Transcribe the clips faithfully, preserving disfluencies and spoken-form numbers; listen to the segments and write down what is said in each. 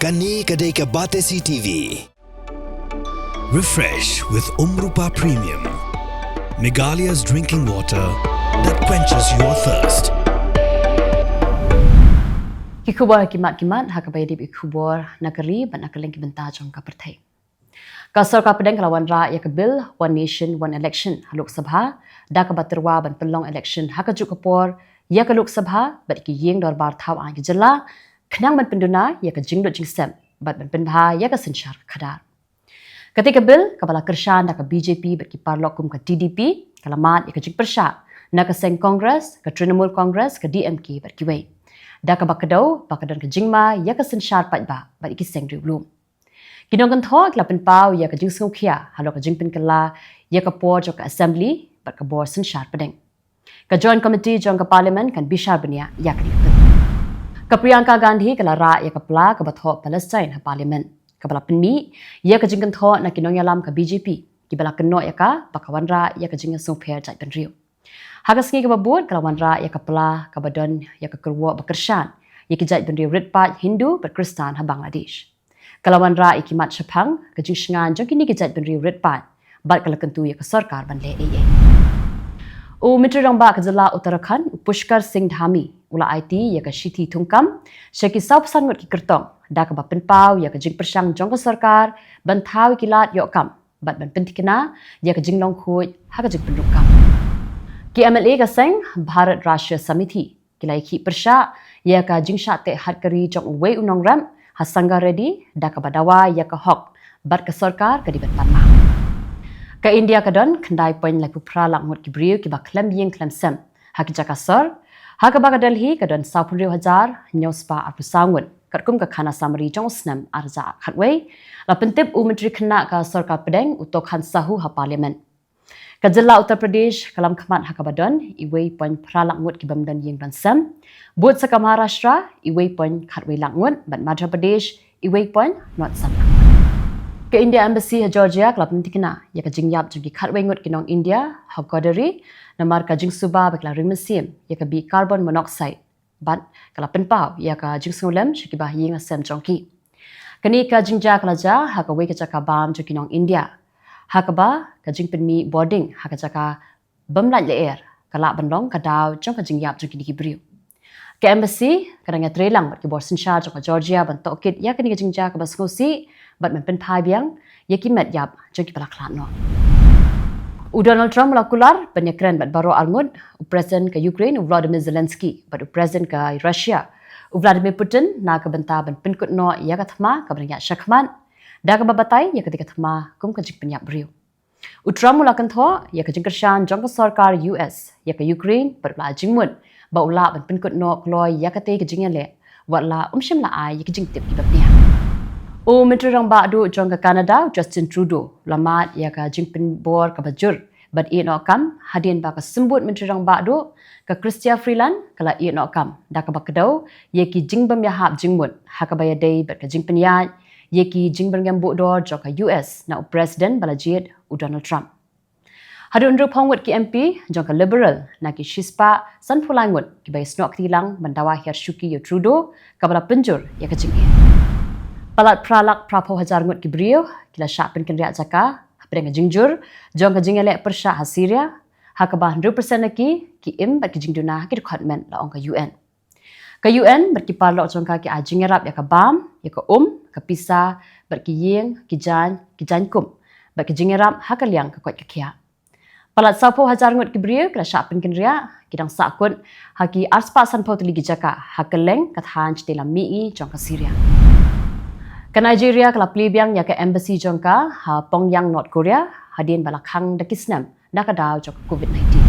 Kane ka dei ka Batesi T V. Refresh with Umrupa Premium, Meghalaya's drinking water that quenches your thirst. Ki khubor ha ki mat ki mat, ha kaba ïadei bad ki khubor na ka ri bad na kylleng ki bynta jong ka pyrthei. Ka sorkar pdeng ka la wanrah ïa ka bill One Nation One Election ha Lok Sabha, da kaba tyrwa ban pynlong election ha kajuh ka por ïa ka Lok Sabha bad ki ïing dorbar thaw aiñ ka jylla, khnang ban pynduna ïa ka jinglut jingsep bad ban pynbha ïa ka synshar ka khadar. Kata ka bill kaba la kyrshan da ka B J P bad ki paralok kum ka T D P, ka la mad ïa ka jingpyrshah na ka seng Congress, ka Trinamool Congress, ka D M K bad kiwei, da kaba kdew ba ka don ka jingma ïa ka synshar paidbah bad ïa ki seng riewlum. Ki nongkynthoh ki la pynpaw ïa ka jingsngewkhia halor ka jingpynkylla ïa ka por jong ka Assembly bad ka bor synshar pdeng. Ka Joint Committee jong ka Parliament kan bishar bniah ïa kane ka bill. Ka Priyanka Gandhi ka la rah ïa ka pla kaba thoh Palestine ha Parliament, kaba la pynmih ïa ka jingkynthoh na ki nongïalam ka B J P kiba la kynnoh ïa ka ba ka wanrah ïa ka jingïasngewpher jaitbynriew. Ha ka sngi kaba bud ka la wanrah ïa ka pla kaba don ïa ka kyrwoh ba kyrshan ïa ki jaitbynriew rit paid Hindu bad Khristan ha Bangladesh. Ka la wanrah ïa ki mat shaphang ka jingshngaiñ jong kine ki jaitbynriew rit paid bad ka la kyntu ïa ka sorkar ban leh ei ei. U Myntri Rangbah ka jylla Uttarakhand, u Pushkar Singh Dhami, u la aiti ïa ka shithi thungkam sha ki sawphew san ngut ki kyrtong, da kaba pynpaw ïa ka jingpyrshang jong ka sorkar ban thaw ïa ki lad ïoh kam bad ban pynthikna ïa ka jinglong khuid ha ka jingpynrung kam. Ki M L A ka seng Bharat Rashtriya Samiti ki la ïakhih pyrshah ïa ka jingshah teh hatkari jong uwei u nongrep ha Sangareddy, da kaba dawa ïa ka hok bad ka sorkar ka dei ban pan map. Ka India ka don khyndai point laiphew phra lak ngut ki briew kiba khlem ïing khlem sem ha ki jaka sor, ha kaba ka Delhi ka don sawphew hynriew hajar hynñiew spah arphew saw ngut, katkum ka khana summary jong u snem ar hajar khatwei, la pyntip u Myntri Khynnah ka sorkar pdeng, u Tokhang Sahu, ha Parliament. Ka jylla Uttar Pradesh ka lam khmat ha kaba don iwei point phra lak ngut ki bym don ïing don sem, bud sa ka Maharashtra iwei point khatwei lak ngut, bad Madhya Pradesh iwei point not san lak ngut. Ka India Embassy ha Georgia ka la pynthikna ïa ka jingïap jong ki khatwei ngut ki nong India ha Guwahati namar ka jingsuba ba ki la ring mynsiem ïa ka bih carbon monoxide, bad ka la pynpaw ïa ka jingsngewlem sha kiba ha ïing ha sem jong ki. Kane ka jingjia ka la jia ha kawei ka jaka bam jong ki nong India, ha kaba ka jingpynmih boarding ha ka jaka bym lait lyer ka lah ban long ka daw jong ka jingïap jong kine ki briew. Ka Embassy ka dang ïatreilang bad ki bor synshar jong ka Georgia ban tohkit ïa kane ka jingjia kaba sngewsih bad ban pynphai biang ïa ki met ïap jong kiba la khlad noh. U Donald Trump u la kular ban ïakren bad baroh arngut, u President ka Ukraine u Volodymyr Zelensky bad u President ka Russia u Vladimir Putin, na ka bynta ban pynkut noh ïa ka thma kaba dang ïaid shakhmat, da kaba batai ïa katei ka thma kum ka jingpynïap briew. U Trump u la kynthoh ïa ka jingkyrshan jong ka sorkar U S ïa ka Ukraine bad u la ai jingmut ba u lah ban pynkut noh kloi ïa katei ka jingïaleh, wat la um shym la ai ïa ka jingtip kiba bniah. U Myntri Rangbah Duh jong ka Canada, u Justin Trudeau, u la mad ïa ka jingpynbor kaba jur ban ïeh noh kam, hadien ba ka Symbud Myntri Rangbah Duh, ka Chrystia Freeland, ka la ïeh noh kam da kaba kdew ïa ki jingbym ïahap jingmut ha kaba ïadei bad ka jingpynïaid ïa ki jingbyrngem buh dor jong ka U S na u President ba la jied, u Donald Trump. Haduh hynriewphew ngut ki M P jong ka Liberal na ki shispah sanphew lai ngut kiba ïasnoh kti lang ban dawa hiar shuki ïa u Trudeau, kaba la pynjur ïa ka jingeh. Palat phra lak phraphew hajar ngut ki briew ki la shah pynkynriah jaka hapdeng ka jingjur jong ka jingïaleh pyrshah ha Syria, ha kaba hynriew percent na ki ki im bad ki jingduna ha ki dkhot met, la ong ka U N. Ka U N bad ki paralok jong ka ki ai jingïarap ïa ka bam, ïa ka um, ka pisa, bad ki ïing, ki jaiñ, ki jaiñkum, bad ki jingïarap ha ka liang ka koit ka khiah. Palat sawphew hajar ngut ki briew ki la shah pynkynriah, ki dang sahkut ha ki arspah sanphew tylli ki jaka ha kylleng ka thaiñ shatei lam mihngi jong ka Syria. Ka Nigeria ka la plie biang ïa ka embassy jong ka ha Pyongyang, North Korea, hadien ba la khang da ki snem na ka daw jong ka COVID nineteen.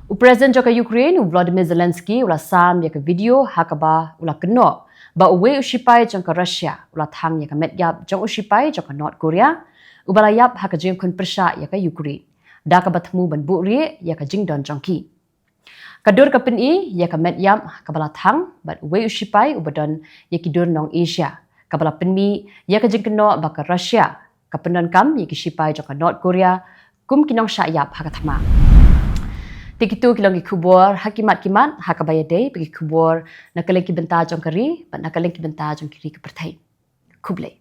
U President jong ka Ukraine, u Volodymyr Zelensky, u la sam ïa ka video ha kaba u la kynnoh ba uwei u shipai jong ka Russia u la thang ïa ka met ïap jong u shipai jong ka North Korea, uba la ïap ha ka jingkhun pyrshah ïa ka Ukraine, da kaba thmu ban buhrieh ïa ka jingdon jong ki. Ka dur ka pyni ïa ka met ïap kaba la thang bad uwei u shipai uba don ïa ki dur nong Asia, kaba la pynmih ïa ka jingkynnoh ba ka Russia ka pyndonkam ïa ki shipai jong ka North Korea kum ki nongshah ïap ha ka thma. Te kito ki long ki khubor ha ki mat ki mat ha kaba ïadei bad ki khubor na ka liang ki bynta jong ka ri bad na ka liang ki bynta jong ki ri ka pyrthei. Khublei.